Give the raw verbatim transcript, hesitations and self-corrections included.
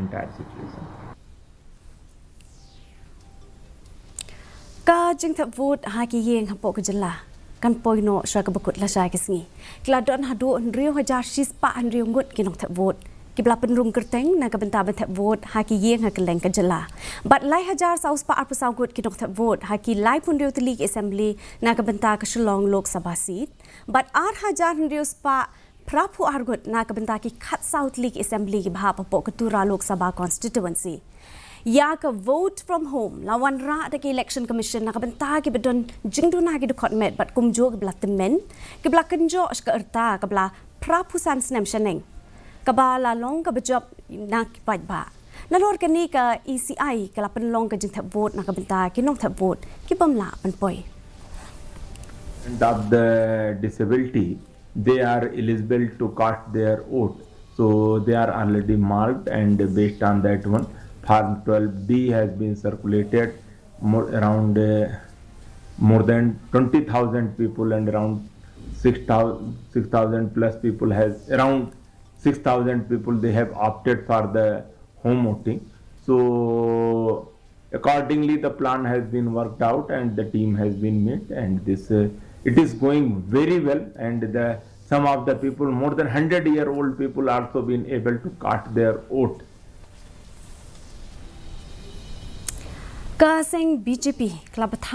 entire situation. Ka jingthep vote ha ki ïing hapoh ka jylla kan poi noh shuwa kaba kut lashai ka sngi. Ki la don haduh hynriew hajar shispah hynriew ngut ki nongthep vote kiba la pynrung kyrteng na ka bynta ban thep vote ha ki ïing ha kylleng ka jylla. Bad lai hajar saw spah arphew saw ngut ki nongthep vote ha ki laiphew hynriew tylli ki assembly na ka bynta ka Shillong Lok Sabha seat. Bad ar hajar hynriew spah phraphew ar ngut na ka bynta ki khatsaw tylli ki assembly kiba hap hapoh ka Tura Lok Sabha constituency. Ïa ka vote from home la wanrah da ka Election Commission na ka bynta kiba don jingduna ki dkhot met bad kumjuh kiba la tymmen, kiba la kynjoh sha ka rta kaba la phraphew san snem shaneng, kaba la long kaba jop na ki paidbah. Nalor kane ka E C I ka la pynlong ka jingthep vote na ka bynta ki nongthep vote ki bym lah ban poi. And of the disability, they are eligible to cast their vote. So they are already marked, and based on that one, Form twelve B has been circulated. More, around uh, more than twenty thousand people and around six thousand, six thousand plus people has, around six thousand people, they have opted for the home voting. So accordingly, the plan has been worked out and the team has been made, and this uh, it is going very well. And the some of the people, more than hundred year old people, also been able to cast their vote. Ka seng B J P ka la bthah